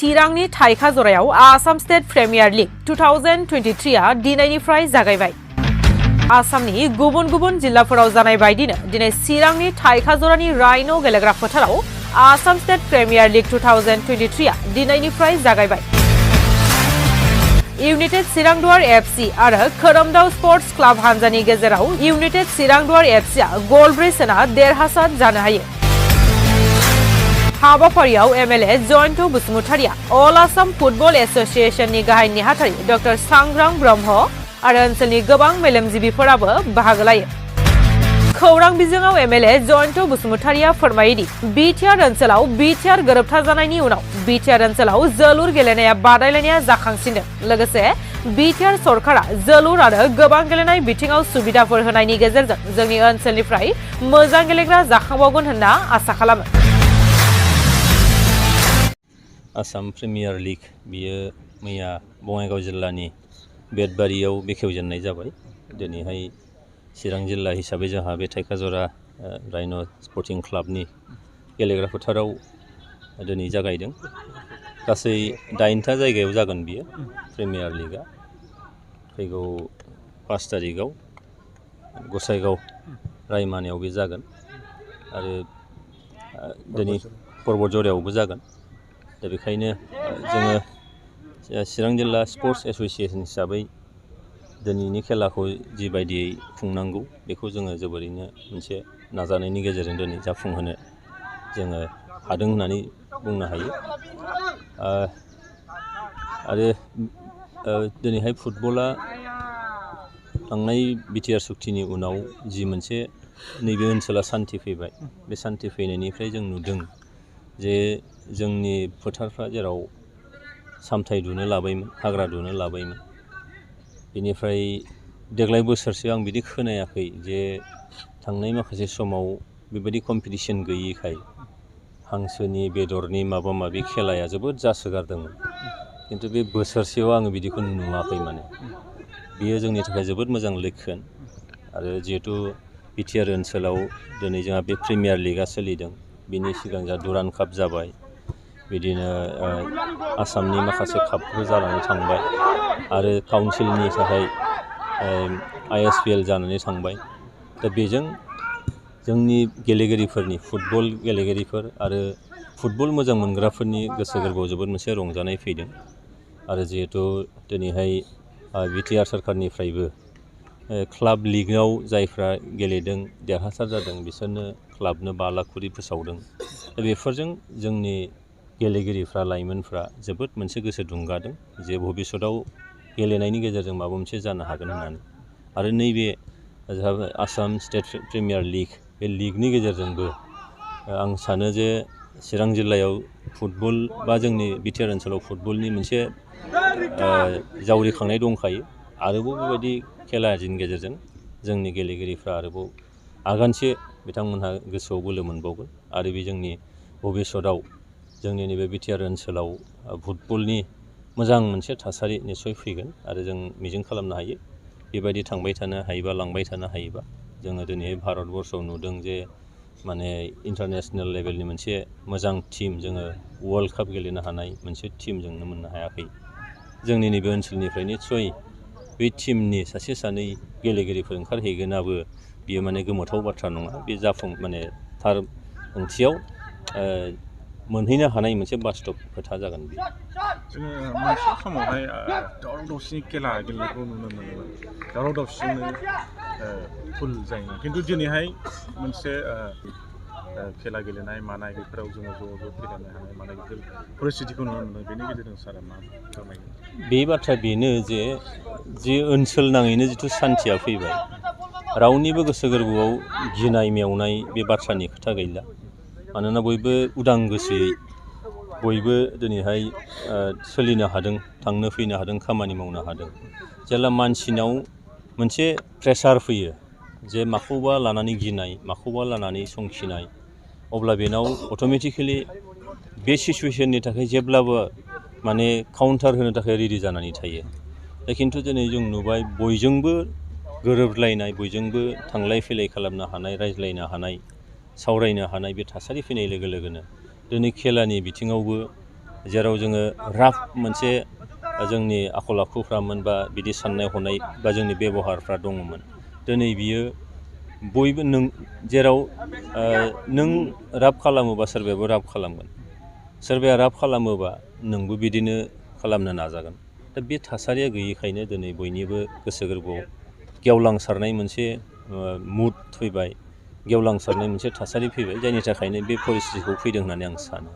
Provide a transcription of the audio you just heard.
चिरांनि थाइखाजरायाव Assam state प्रेमियार league 2023 दिनैनिफ्राय जागायबाय। आसामनि गुबुन गुबुन जिल्लाफोराव जानाय बायदिनो दिनै चिरांनि थाइखाजरानि राइन' गेलेग्रा फोथाराव आसाम स्टेट प्रेमियार लीग 2023 दिनैनिफ्राय जागायबाय। इउनाइटेड चिरांदुवार एफसी आरो खोरोमदाव स्पर्ट्स क्लाब हानजानि गेजेराव इउनाइटेड चिरांदुवार एफसीआ गल 4 सोना देरहासार जानो हायो। हाबाफारियाव एमएलए जयन्त बसुमतारिया अल आसाम फुटबल एसोसिएशननि गाहाय नेहाथारि डक्टर सांग्रां ब्रह्म आरो ओनसोलनि गोबां मेलेमजिबिफोराबो बाहागो लायो। खौरां बिजोङाव एमएलए जयन्त बसुमतारिया फोरमायोदि बिटिआर ओनसोलाव बिटिआर गोरोबथा जानायनि उनाव बिटिआर ओनसोलाव जोलुर गेलेनाया बादायलायनाया जाखांसिनदों। लोगोसे बिटिआर सरकारा जोलुर आरो गोबां गेलेनाय बिथिङाव सुबिदाफोर होनायनि गेजेरजों जोंनि ओनसोलनिफ्राय मोजां गेलेग्रा जाखांबावगोन होनना आसा खालामो। आसाम प्रिमियार लीग बियो मैया बङाइगाव जिल्लानि बेटबारियाव बेखेवजेननाय जाबाय। दिनैहाय चिरां जिल्ला हिसाबै जोंहा बे थाइखाजरा राइन' स्पर्टिं क्लाबनि गेलेग्रा फोथाराव दिनै जागायदों। गासै 8टा जायगायाव जागोन बियो प्रिमियार लीगआ। फैगौ 5 तारिखआव गसाइगाव रायमानायाव बे जागोन आरो दिनै पर्बतझरायावबो जागोन। दा बेखायनो जोङो चिरां जिल्ला स्पर्ट्स एसोसिएशन हिसाबै दिनैनि खेलाखौ जिबायदियै खुंनांगौ बेखौ जोङो जोबोरैनो मोनसे नाजानायनि गेजेरजों दिनै जाफुंहोनो जोङो हादों होननानै बुंनो हायो। आरो दिनैहाय फुटबला थांनाय बिटिआर सुक्तिनि उनाव जि मोनसे नैबे ओनसोला सान्थि फैबाय, बे सान्थि फैनायनिफ्राय जों नुदों जे जोंनि फोथारफ्रा जेराव सामथाय दुनो लाबायमोन, हाग्रा दुनो लाबायमोन, बेनिफ्राय देग्लाय बोसोरसे आं बिदि खोनायाखै जे थांनाय माखासे समाव बेबायदि कम्पिटिसन गैयिखाय हांसोनि बेदरनि माबा माबि खेलाया जोबोद जासोगारदोंमोन। खिन्थु बे बोसोरसेयाव आङो बिदिखौ नुवाखै माने। बियो जोंनि थाखाय जोबोद मोजां लैखोन। आरो जिहेथु बिटिआर ओनसोलाव दिनै जोंहा बे प्रिमियार लीगआ सोलिदों, बिनि सिगां जोंहा दुरान काप जाबाय, बिदिनो आसामनि माखासे कापफोर जानानै थांबाय आरो काउन्सिलनि थाखाय ISPL जानानै थांबाय। दा बेजों जोंनि गेलेगिरिफोरनि फुटबल गेलेगिरिफोर आरो फुटबल मोजां मोनग्राफोरनि गोसो गोरबोआव जोबोद मोनसे रंजानाय फैदों। आरो जिहेथु दिनैहाय बिटिआर सरकारनिफ्रायबो क्लाब लीगआव जायफ्रा गेलेदों देरहासार जादों बिसोरनो क्लाबनो 5 लाख खरि फोसावदों। दा बेफोरजों जोंनि गेलेगिरिफ्रा लाइमोनफ्रा जोबोद मोनसे गोसो दुंगादों जे भबिष्यतआव गेलेनायनि गेजेरजों माबा मोनसे जानो हागोन होननानै। आरो नैबे आसाम स्टेट प्रिमियार लीग, बे लीगनि गेजेरजोंबो आं सानो जे चिरां जिल्लायाव फुटबल बा जोंनि बिटिआर ओनसोलाव फुटबलनि मोनसे जावरिखांनाय दंखायो। आरोबाव बेबायदि खेलानि गेजेरजों जोंनि गेलेगिरिफ्रा आरोबाव आगानसे बिथांमोनहा गोसोआव बोलो मोनबावगोन आरो बे जोंनि भबिष्यतआव जोंनि नैबे बिटिआर ओनसोलाव फुटबलनि मोजां मोनसे थासारि निस्सय फैगोन। आरो जों मिजिं खालामनो हायो बेबायदि थांबाय थानो हायोबा, लांबाय थानो हायोबा जोङो दिनै भारतबर्षआव नुदों जे माने इन्टारनेसनेल लेभेलनि मोनसे मोजां टीम जोङो वर्ल्ड काप गेलेनो हानाय मोनसे टीम जोंनो मोननो हायाखै। जोंनि नैबे ओनसोलनिफ्राय निस्सय बे टीमनि सासे सानै गेलेगिरिफोर ओंखारहैगोनाबो बियो माने गोमोथाव बाथ्रा नङा। बे माने थार ओंथियाव मोनहैनो हानाय मोनसे बास्तब खोथा जागोन बेयो। जोङो मोनसे समावहाय दावराव दावसिनि खेला गेलेनायखौ नुनो मोनोमोन। दावराव दावसिजोंनो फुल जायोमोन। खिन्थु दिनैहाय मोनसे खेला गेलेनाय मानाय बेफोराव जोङो ज' फैलायनो हानाय मानाय बेफोर परिस्थितिखौ नुनो मोनदों। बेनि गेजेरजों सारा मा फोरमायगोन? बे बाथ्राया बेनो जे ओनसोल नाङैनो जिथु सान्थिया फैबाय, रावनिबो गोसो गोरबोआव गिनाय मेवनाय बे बाथ्रानि खोथा गैला। मानोना बयबो उदां गोसोयै बयबो दिनैहाय सोलिनो हादों, थांनो फैनो हादों, खामानि मावनो हादों। जेला मानसिनाव मोनसे प्रेसार फैयो जे माखौबा लानानै गिनाय, माखौबा लानानै संखिनाय, अब्ला बेनाव अट'मेटिकेलि बे सिचुवेसननि थाखाय जेब्लाबो माने काउन्टार होनो थाखाय रेडि जानानै थायो। दा खिन्थु दिनै जों नुबाय बयजोंबो गोरोबलायनाय, बयजोंबो थांलाय फैलाय खालामनो हानाय, रायज्लायनो हानाय, सावरायनो हानाय बे थासारि फैनाय लोगो लोगोनो दिनै खेलानि बिथिङावबो जेराव जोङो राफ मोनसे जोंनि आखल आखुफ्रामोन बा बिदि साननाय हनाय बा जोंनि बेब'हारफ्रा दङमोन दिनै बियो बयबो नों जेराव नों राफ खालामोबा सोरबायाबो राफ खालामगोन सोरबाया राफ खालामोबा नोंबो बिदिनो खालामनो नाजागोन दा बे थासारिया गैयिखायनो दिनै बयनिबो गोसो गोरबोआव गेवलांसारनाय मोनसे मुड फैबाय गेवलांसारनाय मोनसे थासारि फैबाय जायनि थाखायनो बे परिस्थितिखौ फैदों होननानै आं सानो